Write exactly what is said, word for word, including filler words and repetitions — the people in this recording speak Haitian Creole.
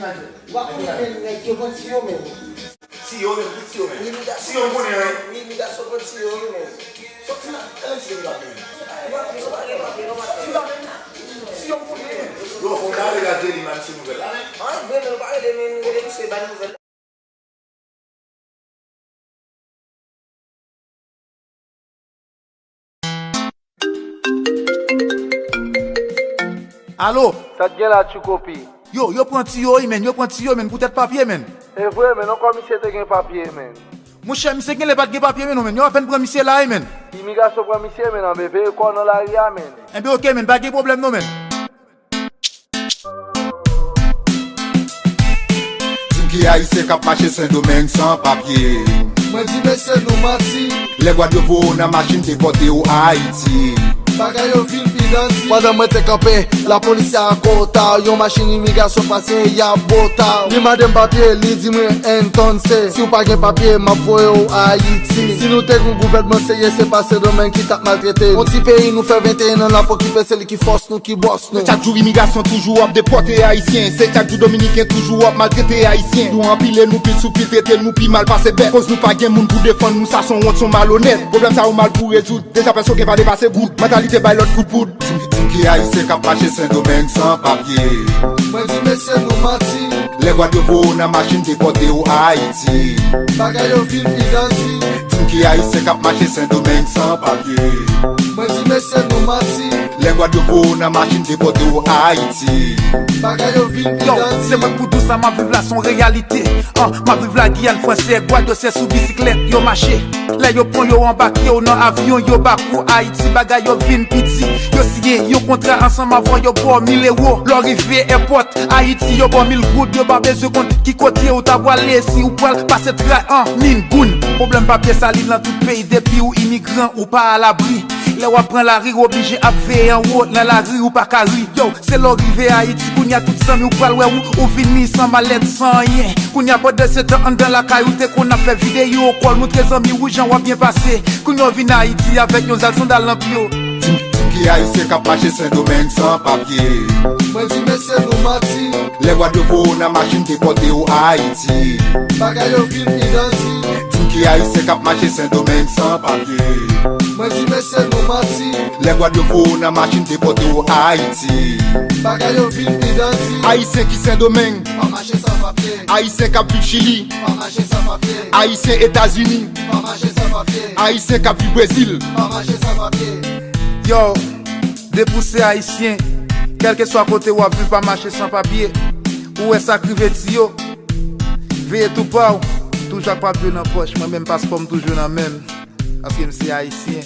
Ou pa konnen menm nèg yo pran tiyo menm. Tiyo menm, ki tiyo menm? Tiyo m konnen, wi. Imigrasyon pran tiyo, wi, menm. Sòti nan, nan tiyo m la menm. Tiyo m konnen. Yo, fò m ta ale gade li, man, ti nouvèl la, men. An, vre, men nou pa rele, men nou rele misye, ban nouvèl. Alo? Sa t gen la, Tchoukopi? Yo, yo pran tiyo, wi, menn, yo pran tiyo, menn, poutèt papye, menn. E vre, menn, ankò misye te gen papye, menn. Monchè, misye genlè pa t gen papye, menn, non, menn, yo apèn pran misye la, wi, menn. Imigrasyon pran misye, menn, anben veye kò w nan lari a, menn. Enben, oke, menn, pa gen pwoblèm, non, menn. Di m ki ayisyen k ap mache Sendomeng san papye. Mwen di mesye nou manti. Lè gad yo voye w nan machin depòte w Ayiti. Bagay yo vin pi danti. Pandan mwen te kanpe, lapolis a kota, yon machin imigrasyon pase, y ap bota. Li mande m papye, li di mwen entonse, si w pa gen papye, m ap voye w Ayiti. Si nou te gen yon gouvènman serye, se pa Sendomeng ki t ap maltrete. Yon ti peyi nou fè venteyen an, n ap okipe, se li ki fòs nou, ki bòs nou. Chak jou imigrasyon toujou ap depòte ayisyen. Se chak jou dominiken toujou ap maltrete ayisyen. Yo anpile nou pil sou pil, trete nou pi mal pase bèt. Koz nou pa gen moun pou defann nou, sa s on wont, s on malonèt. Pwoblèm sa yo mal pou rezoud. Deja pèsonn gen pa depase goud. Mantalite bay lòt kout poud. Di m, di m ki ayisyen k ap mache Sendomeng san papye. Mwen di mesye nou manti. Lè gad yo voye w nan machin depòte w Ayiti. Bagay yo vin pi danti. Di m ki ayisyen k ap mache Sendomeng san papye. Mwen di mesye nou manti. Lè gad yo voye w nan machin depòte w Ayiti. Bagay yo vin pi danti. Yo, se mwen k pou di w sa m ap viv la, s on reyalite. An, m ap viv la Giyàn fransè, gad yo se sou bisiklèt yo mache. Lè yo pran yo anbake w nan avyon, yo ba kou Ayiti, bagay yo vin pi di. Yo siyen yon kontra ansanm avè w, yo ba w mil ewo. Lè w rive èpòt Ayiti, yo ba w mil goud, yo pa bezwen konn ki kote w ta pwale, si w pral pase tray an min goun. Pwoblèm papye sa li nan tout peyi, depi w imigran, ou pa alabri. Lè w ap pran lari, w oblije ap veye anwo, nan lari ou pa ka ri. Yo, se lè w rive Ayiti, kounye a tout zanmi w pral wè ou, ou vini san malèt, san anyen. Kounye a pandan se tan anndan lakay ou te konn ap fè videyo, kò l montre zanmi w jan w ap byen pase. Kounye a w vin Ayiti avèk yon zal sandal nan pye w. Di m, di m ki ayisyen k ap mache Sendomeng san papye. Mwen di mesye nou manti. Lè gad yo voye w nan machin depòte w Ayiti. Bagay yo vin pi danti. Di m ki ayisyen k ap mache Sendomeng san papye. Mwen di mesye nou manti. Lè gad yo voye w nan machin depòte w Ayiti. Bagay yo vin pi danti. Ayisyen ki Sendomeng. Pa mache san papye. Ayisyen k ap viv Chili. Pa mache san papye. Ayisyen Etazini. Pa mache san papye. Ayisyen k ap viv Brezil. Pa mache san papye. Yo, depi w se ayisyen, kèlkeswa kote w ap viv, pa mache san papye. Ou wè sa k rive Tiyo. Veye tou pa w, toujou ak papye w nan pòch. Mwen menm paspò m toujou nan men m, paske m se ayisyen.